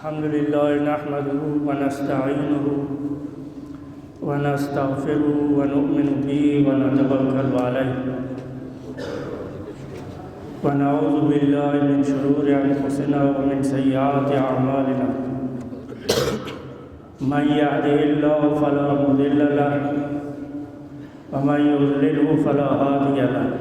الحمد لله نحمده ونستعينه ونستغفره ونؤمن به ونتوكل عليه، ونعوذ بالله من شرور أنفسنا ومن سيئات أعمالنا. من يهده الله فلا مضل له، ومن يضلله فلا هادي له.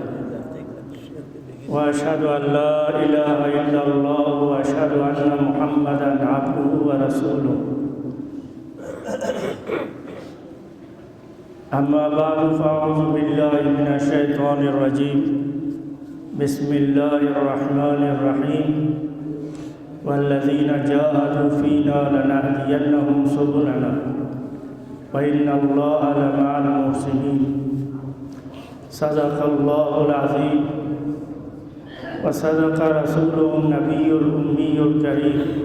وأشهد أن لا إله إلا الله، وأشهد أن محمدا عبده ورسوله. أما بعد، فأعوذ بالله من الشيطان الرجيم. بسم الله الرحمن الرحيم. والذين جاهدوا فينا لنهدينهم سبلنا وإن الله لمع المحسنين. صدق الله العظيم وصدق رسوله النبي الأمي الكريم،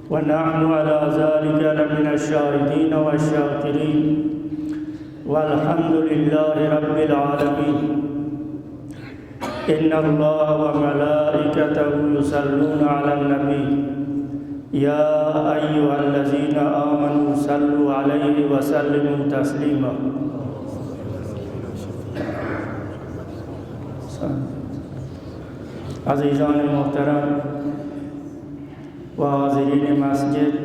ونحن على ذلك لمن الشاهدين والشاكرين، والحمد لله رب العالمين. إن الله وملائكته يصلون على النبي، يا أيها الذين آمنوا صلوا عليه وسلموا تسليما. عزیزان محترم و حاضرین مسجد،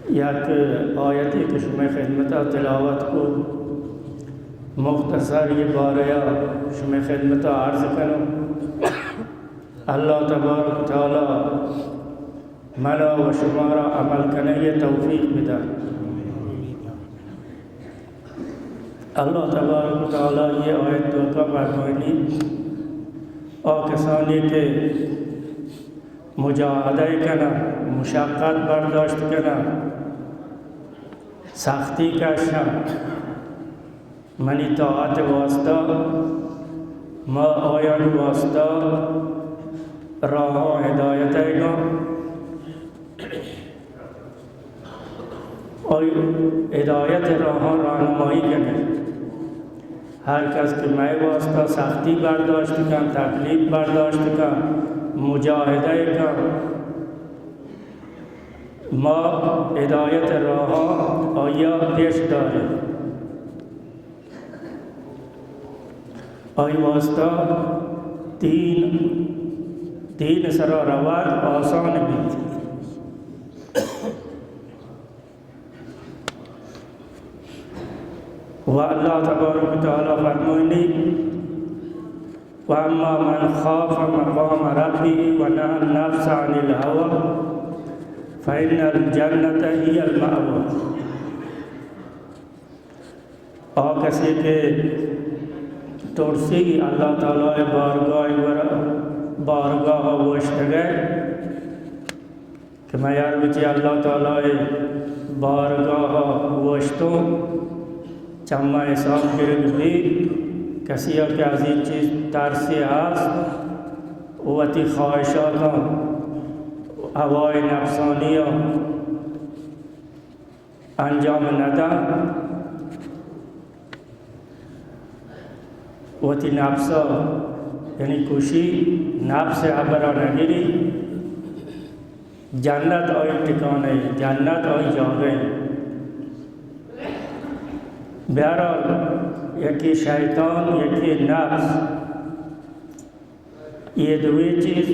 یک آیتے کہ شمئے خدمتا تلاوت کو، مختصر یہ باریا شمئے خدمتا عرض کنوں۔ اللہ تبارک و تعالی منا و شمارا عمل کنگی توفیق بدات۔ اللہ تبارک و تعالی یہ آیت توکا فرمائنی، آ کسانی کہ مجاہدہ کنن، مشقت برداشت کنن، سختی کشن، منی طاعت واسطہ، ما آیانی واسطہ راہ ہدایت گا۔ آئی ہدایت راہاں راہنمائی کنیں۔ ہر کس کہ مئے واسطہ سختی برداشت کن، تکلیف برداشت کن، مجاہدہ کن، ما ہدایت راہاں آیا پیش داریں۔ آئی واسطہ دین، دین سرا روگ آسان بیت۔ و اللہ تبارک و تعالی فرمائنی، وأما من خاف مقام ربه ونهى النفس عن الهوى فإن الجنة هي المأوى. آ کسے کہ ترسی اللہ تعالی بارگاہ ور، بارگاہ وشتگئے کہ من ہر روچے اللہ تعالی بارگاہ وشتوں، چما حساب گرگ بی، کسی کہ از این چیز ترسی ہست، وتی خواہشاتاں، ہوائے نفسانیاں انجام ندن، وتی نفس ء یعنی کشی، نفس ء ہبر ء نگری، جنت آئی ٹکانہ، جنت آئی جاگہ۔ بہرحال، یکی شیطان، یکی نفس، یہ دوئیں چیز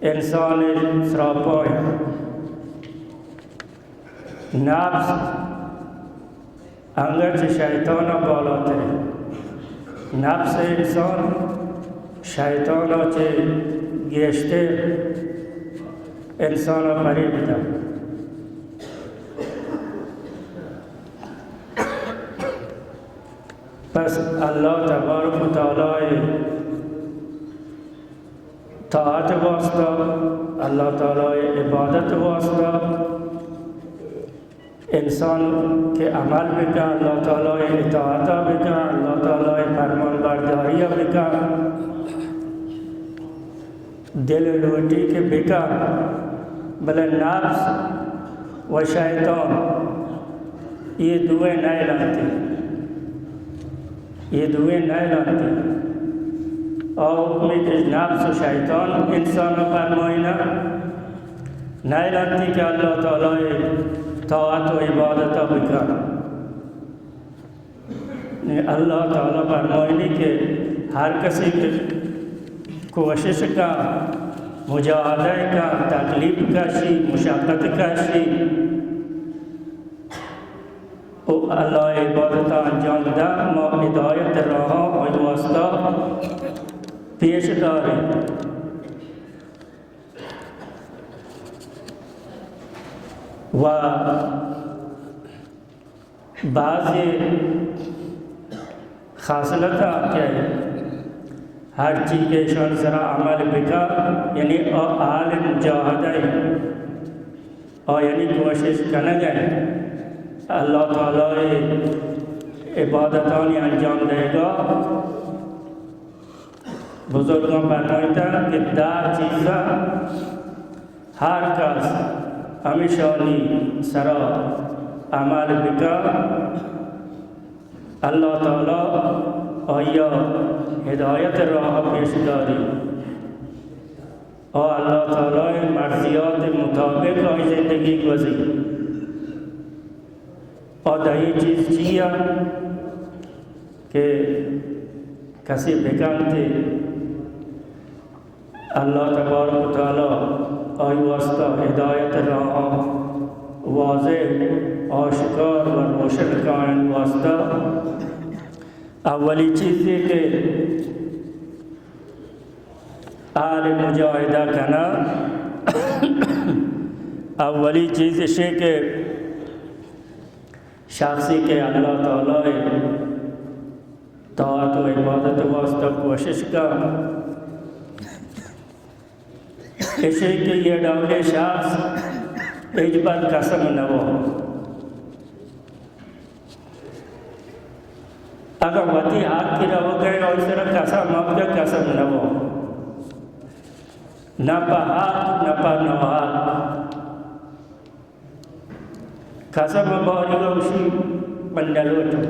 انسان سراپا ہیں۔ نفس انگت چہ شیطان ء بالاتر انت۔ نفس انسان شیطان ء چہ گیشتر انسان ء فریب دنت۔ پس اللہ تبارک و تعالی ء طاعت واسطہ، اللہ تعالی ء عبادت واسطہ انسان کہ عمل بکن، اللہ تعالی ء اطاعت بکن، اللہ تعالی ء فرمان برداری بکن۔ دل لوٹی کہ بکن، بلے نفس و شیطان یہ دوئیں نئیلانتی، یہ دوئیں نئیلانتی۔ آ حکمی کہ نفس و شیطان انسان ءَ فرمائینہ، نئیلنتی کہ اللہ تعالی ءِ طاعت و عبادت ءَ بکن۔ اللہ تعالی فرمائینی کہ ہر کسی کہ کوشش کا، مجاہدہ کا، تکلیف کشی، مشقت کشی، او اللہ عبادت انجام دہ، ما ہدایت راہ آئی واسطہ پیش داریں۔ و بعضی خاصلت کہ ہر چیز کہ ایشان سرا عمل بکا، یعنی آ اہل مجاہدہ ایں، آ یعنی کوشش کنگ ءَ ایں اللہ تعالی ءِ عبادتانی انجام دئیگا۔ بزرگاں فرمائیتگ کہ دہ چیزاں ہر کس ہمیشانی سرا عمل بکا، اللہ تعالی آئی ءَ ہدایت راہ پیش داری، آ اللہ تعالی ءِ مرضیات مطابق آئی زندگی گوزی۔ آ دہی چیز چی اَنت کہ کسے بکنت، اللہ تبارک و تعالی آئی واسطہ ہدایت راہ واضح، آشکار و روشن کائن واسطہ؟ اولی چیزے کہ اہل مجاہدہ کنا، اولی چیز اشے کہ شخصی کہ اللہ تعالی ءِ طاعت و عبادت واسطہ کوشش کا، اشے کہ یہ ڈولے شخص ہچبر قسم نہ وہ۔ اگر وتی حق کی روگ ءَ اور سر قسم مت کہ قسم نہ وہ۔ نہ پہ حق، نہ پہ ناحق۔ قسم باری گوشی من نلوٹوں۔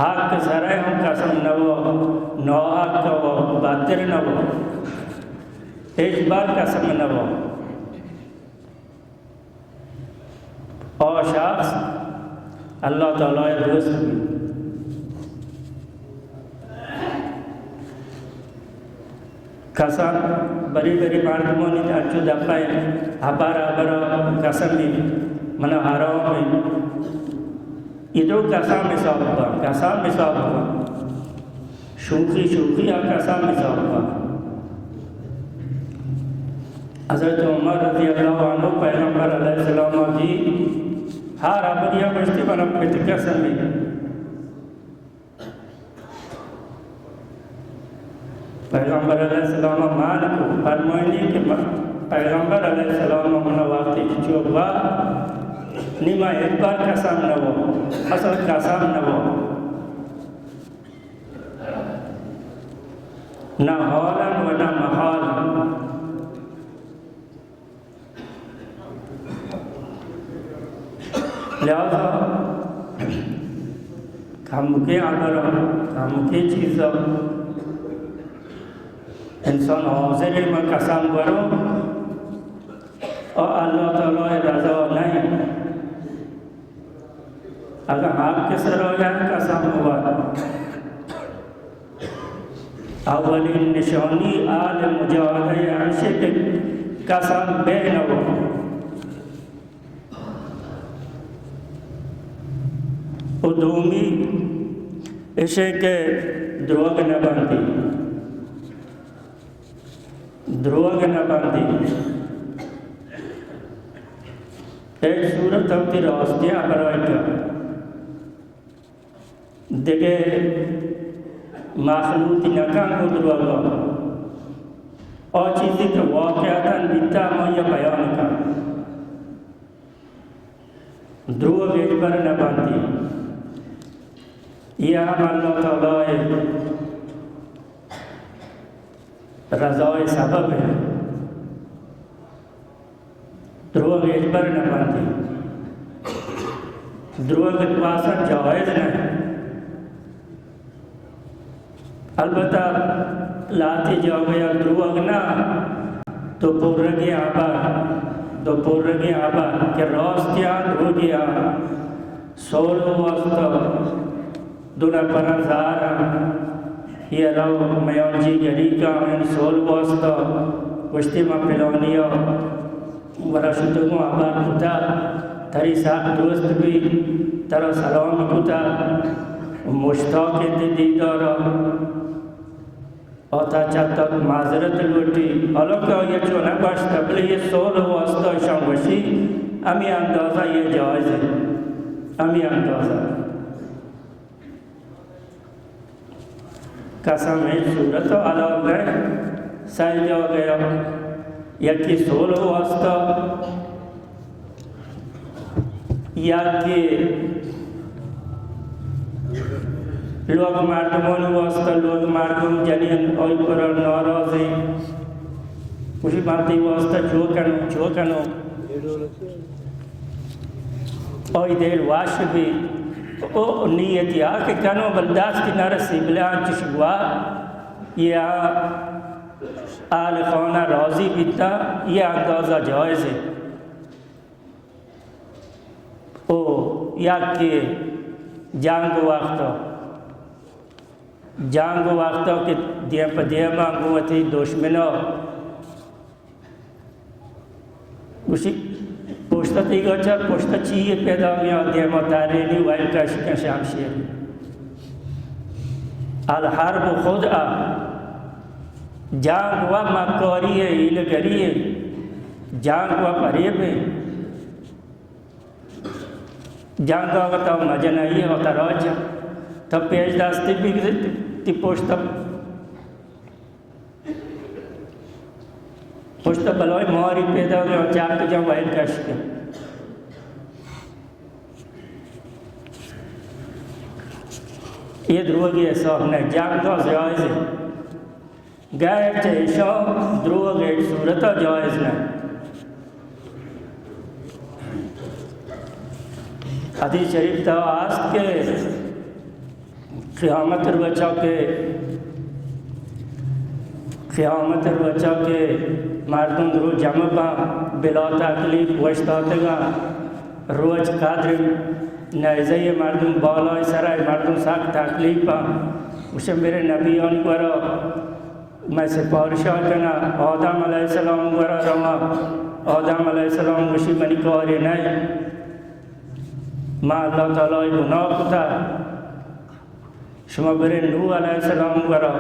حق سرا ہم قسم نہ وہ، ناحق و بدتر نہ وہ۔ ہچبر قسم نہ وہ۔ آ شخص اللہ تعالی ءِ دوست بیت۔ قسم، بری بری مردمانی انچو دپا ہبر ہبر قسم، منا حرام ایں۔ اے درو قسم حساب با، قسم حساب با۔ شوخی شوخی ءَ قسم حساب با۔ حضرت عمر رضی اللہ عنہ پیغمبر علیہ السلام ءَ گی ہر ہبرے ءَ گوشتی منا پت قسم ایں۔ پیغمبر علیہ السلام ءَ مان کو، فرمائنی کہ م-، پیغمبر علیہ السلام ءَ منا وقتی کہ چو گوا، نی ما ہچبر قسم نہ وہ، اصل قسم نہ وہ۔ نہ حالاً و نہ محالاً۔ لہذا کمکیں ہبر، کمکیں چیز انسان حاضر ایں من قسم بروں، آ اللہ تعالی ءِ رضا نہ ایں۔ اگاں حق سرا یک قسم بوت، اولین نشانی اہل مجاہدہ ءِ ہمیش ایں کہ قسم بے نہ بوت۔ و دومی ایش ایں کہ دروگ نہ بندی۔ دروگ نہ بندی۔ ہچ صورت ءَ وتی راستی ءَ ہبر ءَ کن۔ دگہ مخلوطی نہ کن گوں دروگ ءَ۔ آ چیزے کہ واقعتاً بیتا ہمائی ءَ بیان کن۔ دروگ ہچبر نہ بندی۔ اے ہم اللہ تعالی ءِ رضا ءِ سبب ایں۔ دروگ ہچبر نہ بندی۔ دروگ تو اصلاً جائز نہ ایں۔ البتہ لہتے جاگہ ءَ دروگ نہ، دو پرگیں ہبر، دو پرگیں ہبر کہ راستیاں دروگیاں، سول ءِ واسطہ دو نپراں زاراں، یہ رو میان جی گری کاں، سول ءِ واسطہ گوشتی ما پلانی ءَ گورا شتگوں، ہبر کتا، تری سک دوست بی، ترا سلام کتا، مشتاق انت دیدارا۔ آ تا چہ تک معذرت لوٹی، حالانکہ آئی ءَ چو نہ گوشتہ، بلے یہ سول ءِ واسطہ ایشاں گوشی، ہمے اندازہ یہ جائز ہے، ہمے اندازہ۔ قسم ہچ صورت ءَ حلال نہ، سئے جاگہ ءَ، یکے سول ءِ واسطہ، یکے لوگ مردمانی واسطہ، لوگ مردم جنین آئی پر ناراض ایں، گوشی من تئی واسطہ چو کنوں، چو کنوں۔ آئی دل وش بی، او نیتی آ کہ کنوں، بل دستی نرسی، بلے آنچش گوا، یہ آ اہل خانہ راضی بیتا، یہ اندازہ جائز ہے۔ او یکے جنگ وقت، جنگ وقت کہ دیم پہ دیم گوں وتی دشمنا گوشی، پشت تیگا چر، پشت چی پیدا میاں، دیما ترینی ویل کشکن شمشیر۔ الحرب خدعہ، جنگ و مکاری ہے، ہیلگری ہے، جنگ و فریب ہے۔ جنگ آگا تو مجنائی ہے، تو راج، تو پیش دستی بگزی، تی پشت پشت بلوئے ماری پیدا گیا، چاک جا ویل کش کے۔ یہ دروگی حساب نہ، جنگ تو جائز ہے۔ غیر چہ ایشاں دروگ ہیچ صورت جائز نہ۔ حدیث شریف تہا ہست کہ قیامت روچا کہ، قیامت روچا کہ مردم درو جمع باں، بلا تکلیف وشتاتگاں، روچ قدر نیزہ مردم بالای سرای مردم سک تکلیف باں۔ گوشن برے نبیانی گورا مئے سفارشا کناں، آدم علیہ السلام گورا رواں۔ آدم علیہ السلام گوشی منی کارے نئے، ما اللہ تعالی گناہ کتا۔ شما برے نوح علیہ السلام گورا،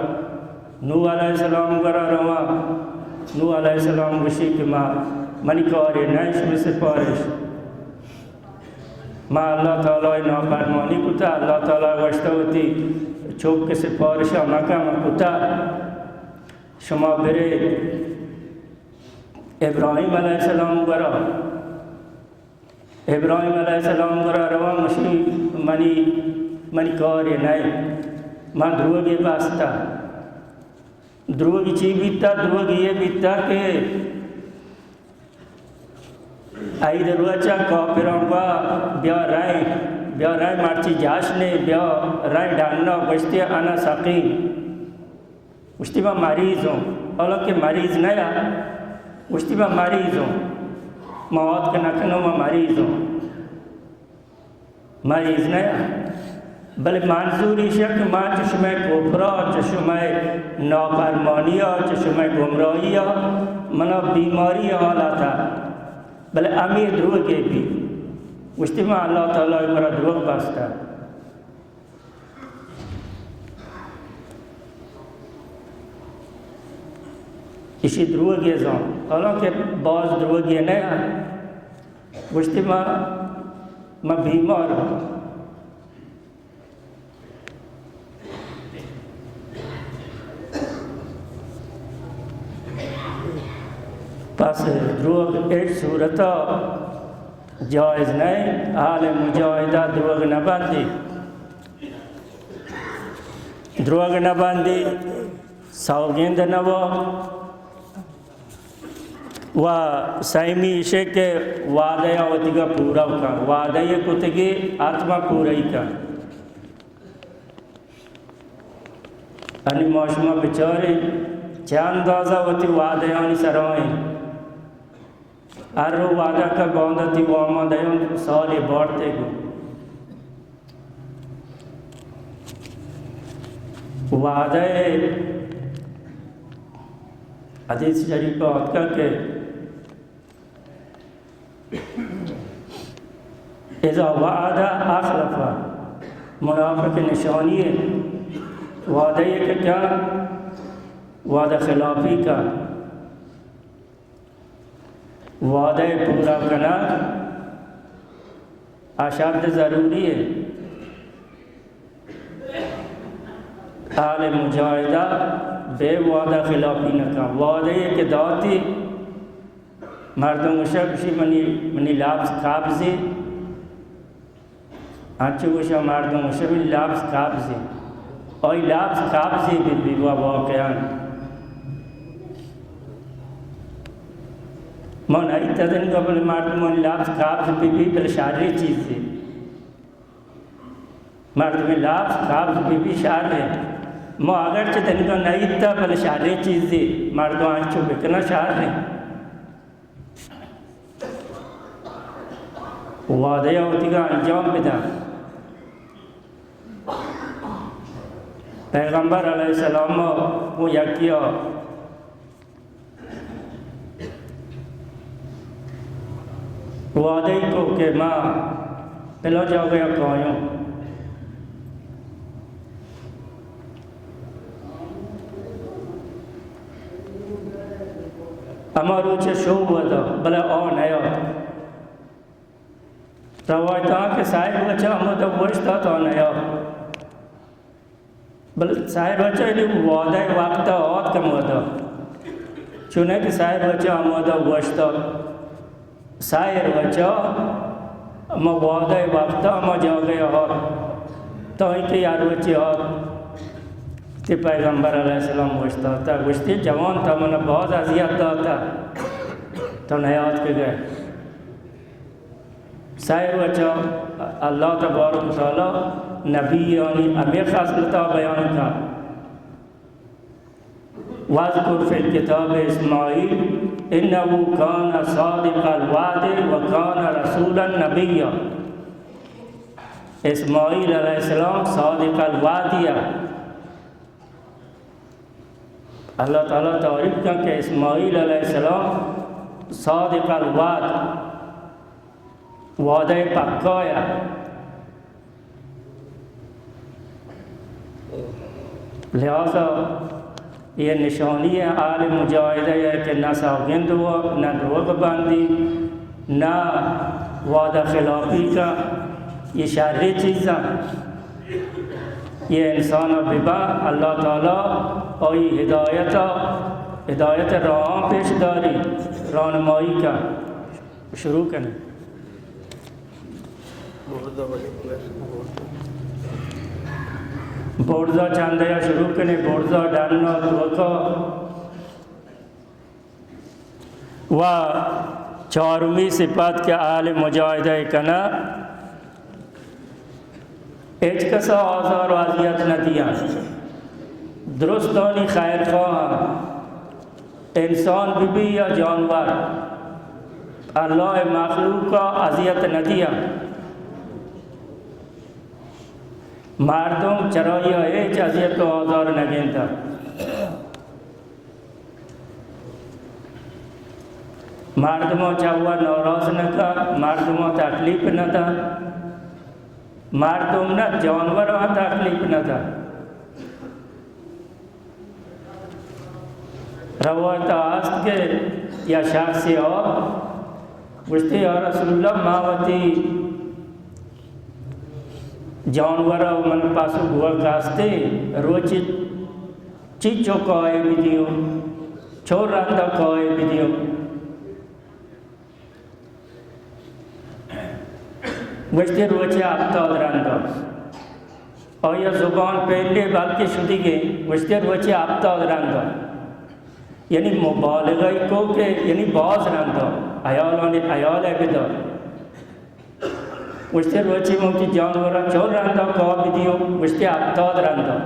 نوح علیہ السلام گورا رواں۔ نوح علیہ السلام گوشی کہ ما، منی کارے نئے شما سفارش۔ ما اللہ تعالی نافرمانی کتا، اللہ تعالی گوشتا وتی چوک سفارشا مکن، ما کتا۔ شما برے ابراہیم علیہ السلام گورا، ابراہیم علیہ السلام گورا رواں، گوشی منی، منی کارے نئے، من دروگے بستا۔ دروگی چی بیتا؟ دروگی یہ بیتا کہ عید روچا کافراں گوا بیا رئیں، بیا رئیں مرچی جشنے، بیا رئیں ڈنا، گوشتی انا سقیم۔ گوشتی من مریض اوں، حالانکہ مریض نیا۔ گوشتی من مریض اوں، من آتک نکنوں، من مریض اوں۔ مریض نیا، بلے منظور ایش کہ ما چہ شمئے کفرا، چہ شمئے نافرمانیا، چہ شمئے گمراہیا، منا بیماری حالتا، بلے ہمے دروگے بی۔ گوشتی من اللہ تعالی گورا دروگ بستا۔ ایشی دروگے زان، حالانکہ باز دروگے نیا۔ گوشتی ما، ما بیمار ہوں۔ پس دروگ ہیچ صورتا جائز نئے۔ اہل مجاہدہ دروگ نہ بندی، دروگ نہ بندی، سوگند نہ وا۔ و سیمی ایشے کہ وعدہ یا وتیگا پورا کن، وعدہ یہ کتگی حتما پورا ہی کن۔ انی ما شما بچاریں چہ اندازہ وتی وعدہانی سرا ایں۔ ہر رو وعدہ کا باندا تی واما دیاں، سالے بارتے گو۔ وعدہ حدیث شریف آتکا کہ اذا وعد اخلف، منافق نشانی ہے، وعدہ یہ کہ کیا، وعدہ خلافی کا، وعدہ پورا کنگ اشد ضروری ہے۔ اہل مجاہدہ بے وعدہ خلافی نہ کن۔ وعدہ یہ کہ داتی، مردم گوشا گوشی منی، منی لفظ قبضی، انچو گوشا مردم گوشا منی لفظ قبضی، آئی لفظ قبضی بی بی وا واقعاً۔ من ایت دنگا بلے مردمانی لفظ قبض بی بی بلے شریں چیزی۔ مردمے لفظ قبض بہ بی شر انت۔ ما اگرچہ دنگا نئیتا بلے شریں چیزے، مردم انچو بکناں شر انت۔ وعدہ ءَ وتیگا انجام بدنت۔ پیغمبر علیہ السلام ءَ گوں یکے ءَ وعدہ ای کو کہ ما پلان جاگہ ءَ کایوں۔ ہما روچ ءَ شو ودا، بلے آ نیات۔ روایت آں کہ ساحر بچہ ہمودا اوشتات، آ نیات۔ بلے ساحر بچہ یعنی وعدہ وقت آت کہ ہمودا۔ چونکہ ساحر بچہ ہمودا اوشتات۔ ساحر بچہ ہما وعدہ وقت ہما جاگہ آت۔ تو ہی کہ یار بچہ آت۔ تی پیغمبر علیہ السلام اوشتاتا۔ گوشتی، جوان، تو منا باز اذیت داتا۔ تو نیات کہ گئے۔ ساحر بچہ اللہ تبارک و تعالی نبیانی ہمے خصلتا بیان کا۔ واذکر فی الکتاب اسماعیل انه کان صادق الوعد و کان رسولا نبیا۔ اسماعیل علیہ السلام صادق الوعد یا۔ اللہ تعالی تعریف کن کہ اسماعیل علیہ السلام صادق الوعد، وعدہ پکا یا۔ لہذا یہ نشانی ہے اہل مجاہدہ ہے کہ نہ سوگند ہوا، نہ دروغ بندی، نہ وعدہ خلافی کا، یہ شریں چیزاں۔ یہ انسان ببا، اللہ تعالی آئی ہدایت، ہدایت راہ پیش داری، راہنمائی کا۔ شروع کنیں۔ برزا چندے ءَ شروع کنیں، برزا ڈن ءَ توکا۔ و چارمی صفت کہ اہل مجاہدہ کنا، ہچ کسا آزار و اذیت نہ دیاں۔ درستانی خیر خواہاں، انسان بہ بی یا جانور، اللہ مخلوق ءَ اذیت نہ دیاں۔ مردم چرائی ءَ ہچ اذیت و آزار نہ گنداں۔ مردماں چہ وت ناراض نہ کا، مردماں تکلیف نہ دا، مردم نہ جانوراں تکلیف نہ دا۔ روایت است کہ یا شخص آ گوشتی، یا رسول اللہ، ما وتی جانور و من پس و گوک ہستے، روچی چیچو کائے بدیو، چو رندا کائے بدیو۔ گوشتی، روچے ہپتاد رندا۔ آیا زبان پہلے بلکہ شدیگے، گوشتی، روچے ہپتاد رندا۔ یعنی مبالغہ کو کہ یعنی باز رندا۔ حیالانی حیال ہے بدار۔ گوشتی، روچی من وتی جانوراں چون رندا کائے بدیوں؟ گوشتی، ہپتاد رندا۔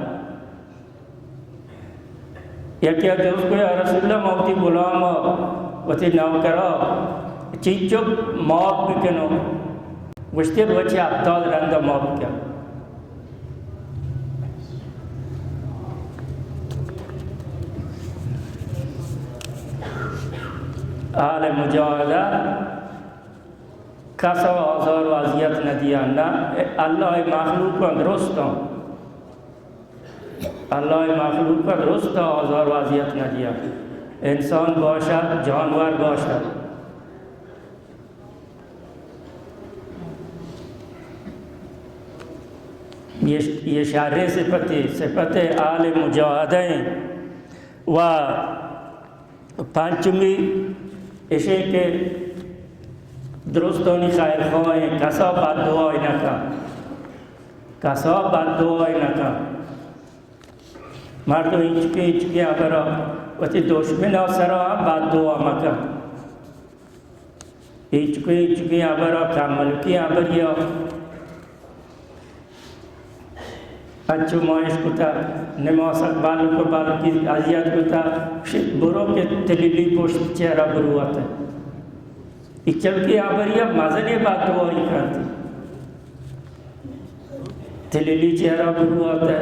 یکے ءَ جست کو، یا رسول اللہ، ما وتی غلام ءَ وتی نوکر ءَ چینچک معاف بکنوں؟ گوشتی، روچے ہپتاد رند ءَ معاف کن۔ اہل مجاہدہ کس ءَ آزار و اذیت نہ دیاں، نہ اللہ ءِ مخلوق ءَ درستاں۔ اللہ ءِ مخلوق ءَ درست آزار و اذیت نہ دیاں۔ انسان باشد، جانور باشد۔ یہ، یہ شریں صفتے، صفت اہل مجاہدہ ایں۔ و پنچمی ایشیں کہ درستانی خیرخواہیں، کسا بددعائی نہ کن، کسا بددعائی نہ کن۔ مردم اینچکیں اینچکیں ہبرا وتی دشمن ءِ سرا ہم بددعا مکن۔ اینچکیں اینچکیں ہبرا، کملکیں ہبریا انچو ما اشکتہ، نماسگ بلک و بلکی اذیت کتہ، شت برو کہ تلیلی پشت چہرہ برو آتہ۔ ای چلکی ہبریا مزنیں بددعائی کنتی۔ تلیلی چہرہ برو آتہ۔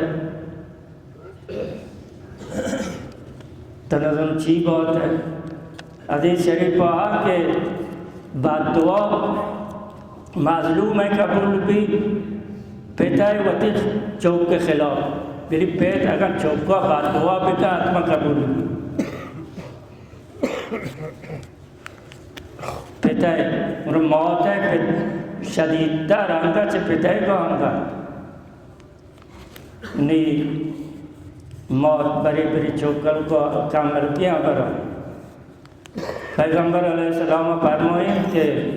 تنظم چی بات ہے؟ حدیث شریف آ کہ بددعا مظلوم ءِ قبول بی، پت ءِ وتی چوک ءِ خلاف۔ بری پت اگر چوک ءَ بددعا بکا، حتما قبول بی۔ پت ءِ، اور موت ءِ پت شدیدتر انگا چہ پت ءِ گا انگا۔ نی موت بری بری چوکل کو کمر کیا برا۔ پیغمبر علیہ السلام فرمائیں کہ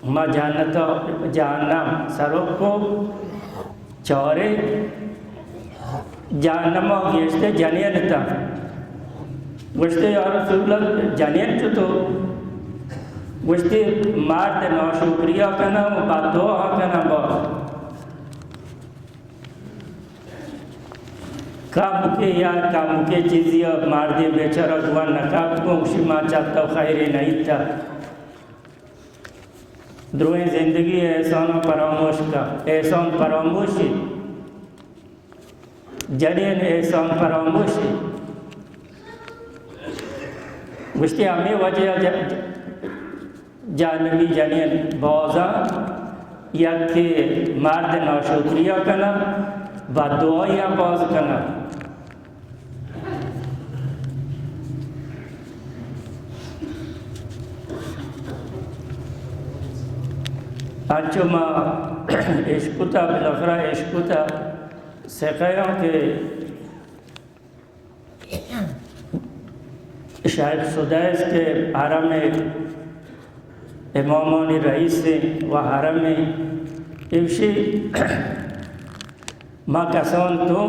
ما جنت، جہنم سرک کو چارے، جہنم گیشتے جنین تا۔ گوشتے، یا رسول اللہ، جنین چطور؟ گوشتے، مرد ناشکریا کنا و بددعا کنا با۔ کم کے یا کم کے چیزی ءَ مردے بیچارہ گوان نہ کپت، گوشی ما چہ تو خیرے نہ ایتا۔ دروہیں زندگی احسان ءَ پراموش کا، احسان پراموشی، جنین احسان پراموشی۔ گوشتی ہمے وجہ ءَ ج-، جہنمی جنین بازاں، یکے مرد ناشکریا کناں، بددعائی ہم باز کناں۔ انچو ما اشکتا، بالاخرہ اشکتا، سکیاں کہ شیخ سدیس کہ حرم امامانی رئیس و حرم ایشی، ما کسان تو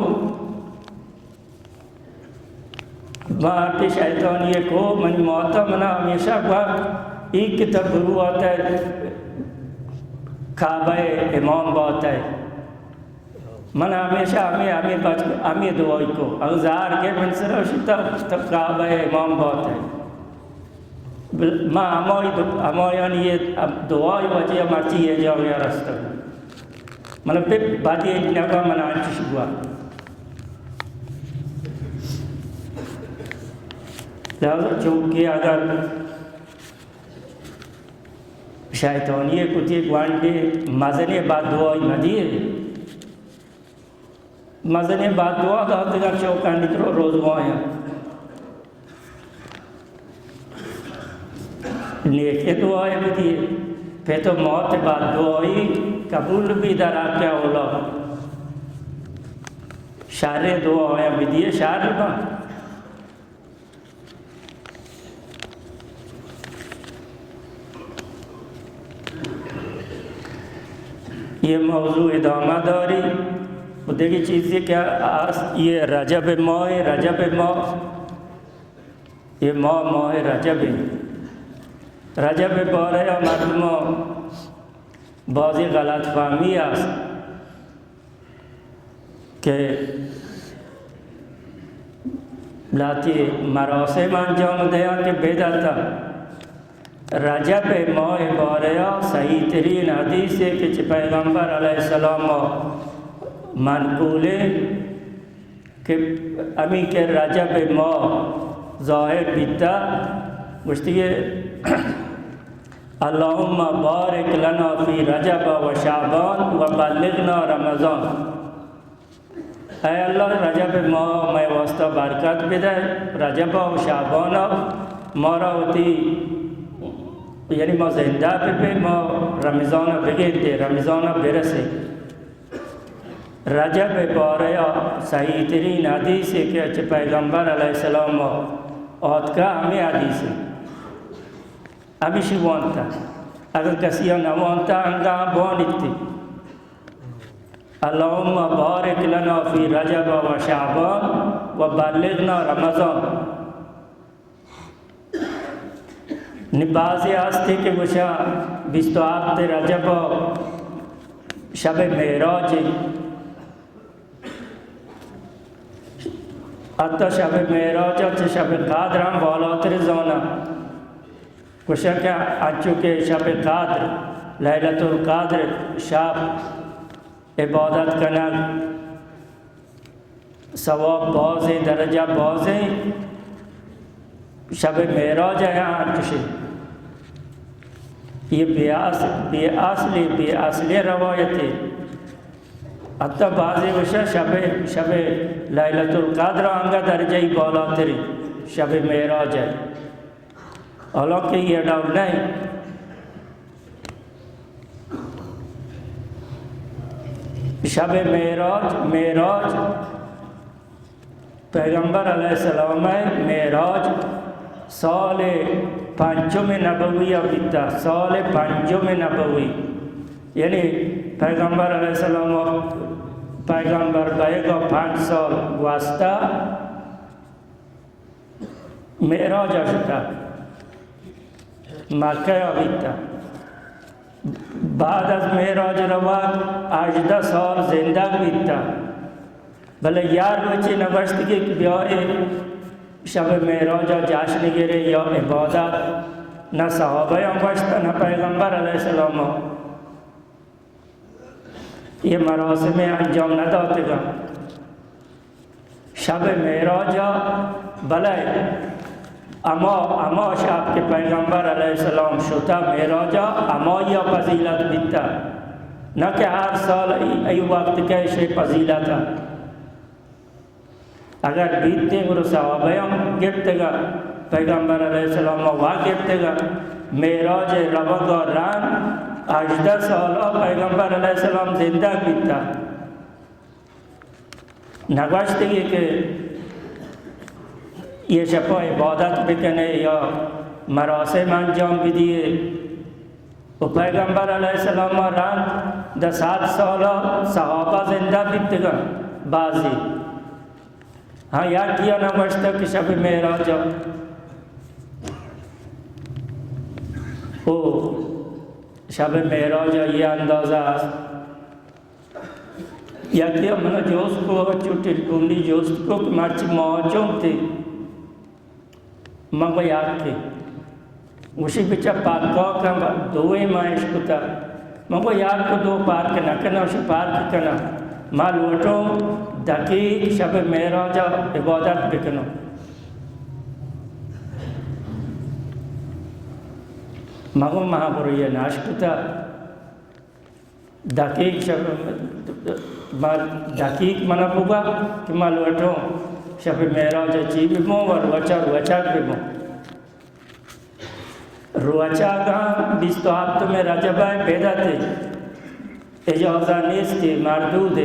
ما ہرچی شیطانی کو، منی ماتا منا ہمیشہ گوا ای کہ تو برو آتا ہے، کعبہ امام باتا ہے۔ من ہمیشہ ہمے، ہمے بچ، ہمے دعائی کو۔ اگر زہر کے من سر شتا، تو کعبہ امام باتا ہے۔ بل-، ما ہمائی دو-، ہمایانی یہ دعائی وجہ مرچی یہ جاگہ رستگ۔ من پہ بدی نگا من انچش گوا۔ لہذا چونکہ اگر شیطانی کتی گوانڈے مزنے بددعائی مدیے، مزنیں بددعا داتگا چوکانی درو روزوایاں۔ نیکیں دعائے بدیے، پہ تو موت بددعائی قبول بی در حق اولا۔ شریں دعایاں بدیے، شر بن۔ یہ موضوع ادامہ داری۔ و دیگه چیزی که هست، یہ رجب ماه، رجب ماه، یہ ماه، ماه رجب ہے۔ رجب بارے مردم بازی غلط فهمی است۔ کہ لاتی مراسم انجام دیاں کہ بدعت ء۔ رجب ء ماہ ء بارہ ء صحیح ترین حدیثے کہ چہ پیغمبر علیہ السلام ء منقولے کہ ہمیں کہ رجب ء ماہ ظاہر بیتا، گوشتی کہ اللهم بارک لنا فی رجب و شعبان و بلغنا رمضان۔ اے اللہ، رجب ماہ مئے واسطہ برکت بدے، رجب و شعبان مارا وتی، یعنی ما زندہ ببے، ما رمضان بگندے، رمضان برسے۔ رجب بارہ صحیح ترین حدیثے کہ چہ پیغمبر علیہ السلام آتکا، ہمیں حدیثے۔ ہمیشی وانتا۔ اگر کسی نہ وانتا، انگا بوانیتی۔ اللهم بارک لنا فی رجب و شعبان و بلغنا رمضان۔ نی بازی ہستی کہ گوشا بیست و ہفت رجب شب معراج، حتی شب معراج چہ شب قدر ہم بالاتر زانا۔ گوشا کہ انچو کہ شب قدر، لیلۃ القدر شب عبادت کنگ، ثواب بازیں، درجہ بازیں، شب معراج ء ہم انچوشیں۔ یہ بے اصل، بے اصلی، بے اصلی روایتے۔ حتی بعضی گوشا شب، شب لیلۃ القدر انگا درجہ بالاتری شب معراج ہے۔ حالانکہ یہ ڈول نہیں۔ شب معراج، معراج پیغمبر علیہ السلام ء معراج سال پنجم نبوی ء بیتا، سال پنجم نبوی، یعنی پیغمبر علیہ السلام ء پیغمبر بئیگ ء پنچ سال گوستہ۔ معراج ء شتہ، مکہ ء بیتہ۔ بعد از معراج روگ ہژدہ سال زندگ بیتہ، بلے یا روچے نہ گوشتگی کہ بیائے شب معراج ء جشن گرے یا عبادت، نہ صحابہ ہم گوشتہ، نہ پیغمبر علیہ السلام۔ یہ مراسم انجام نہ داتگاں۔ شب معراج ء، بلے ہما، ہما شب کہ پیغمبر علیہ السلام شتہ معراج ء، ہمائی ء فضیلت بیتہ، نہ کہ ہر سال ای، ای وقت کہ ایشی فضیلت ء۔ اگر بیتیں گڑا صحابہ ہم گپتگا، پیغمبر علیہ السلام وا گپتگا۔ معراج روگا رند ہژدہ سالا پیغمبر علیہ السلام زندگ بیتا۔ نگوشتگی کہ یہ شپا عبادت بکنے یا مراسم انجام بدیے۔ و پیغمبر علیہ السلام ء رند دہ صد سال ء صحابہ زندہ بیتگاں بازی۔ ہاں، یکیا نہ گوشتہ کہ شب معراج ء، او شب معراج ء یہ اندازہ است۔ یکیا من جوست کو، چو ٹیلیفونی جوست کو کہ مرچی ماہ چون تھی۔ من گو یکے۔ گوشی بچہ پاکا کن، دوئیں ما اشکتا۔ من گو یک و دو پارک نہ کناں، شی پارک کناں۔ ما لوٹوں دقیق شب معراج ء عبادت بکنوں۔ من گو ما برو یہ نہ اشکتا۔ دقیق شب، ما دقیق منا بگا کہ ما لوٹوں شب معراج چی ببوں و روچا روچگ ببوں۔ روچگاں بیست و ہپتم رجب ء بدعت، اجازہ نیست، مردود۔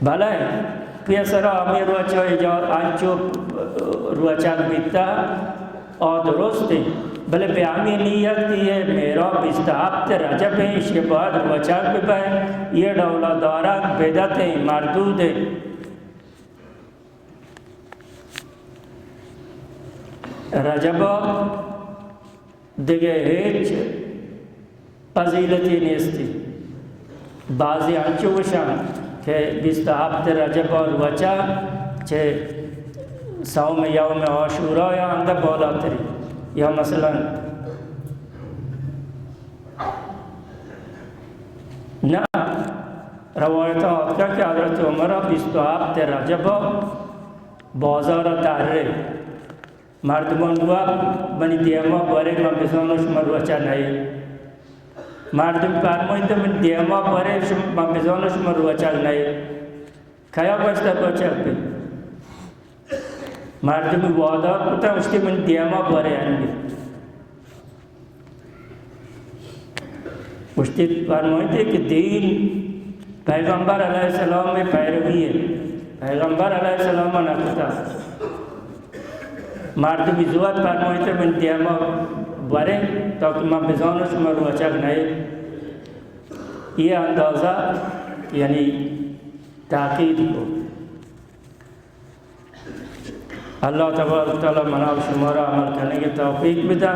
بلے پیسرا ہمے روچ ء اجا-، انچو روچگ بیتہ، آ درست انت، بلے پہ ہمے نیت کہ اے مہرا بیست و ہپت رجب انت، ایشی ء باید روچگ بہ بئے، اے ڈولا دارگ بدعت انت، مردود انت۔ رجب ء دگہ ہچ فضیلتے نیستی۔ بعضی انچو گوشاں کہ بیست و ہپت رجب ءَ روچ ءَ چہ صوم یوم عاشورا یا اندر بالاتری، یا مثلاً نہ، روایت آتکا کہ حضرت عمر بیست و ہپت رجب بازار ترے، مردمان گوا منی دیما بورے، من بزانو شما روچا نئے۔ مردم فرمائیت منی دیما بورے، شما، من بزانو شما روچا نئے۔ کیا گوشتا روچا بی؟ مردم وعدہ کتا، اشتی من دیما بورے انگی۔ گوشتی فرمائیتے کہ دین پیغمبر علیہ السلام پیروی ہے، پیغمبر علیہ السلام نہ کتا۔ مردمی زوت فرمائیتے من دیما بورے، تاکہ من بزانو شما روچگ نئے۔ یہ اندازہ یعنی تاکید کو۔ اللہ تبارک و تعالی منا و شما را عمل کرنے کی توفیق بدا۔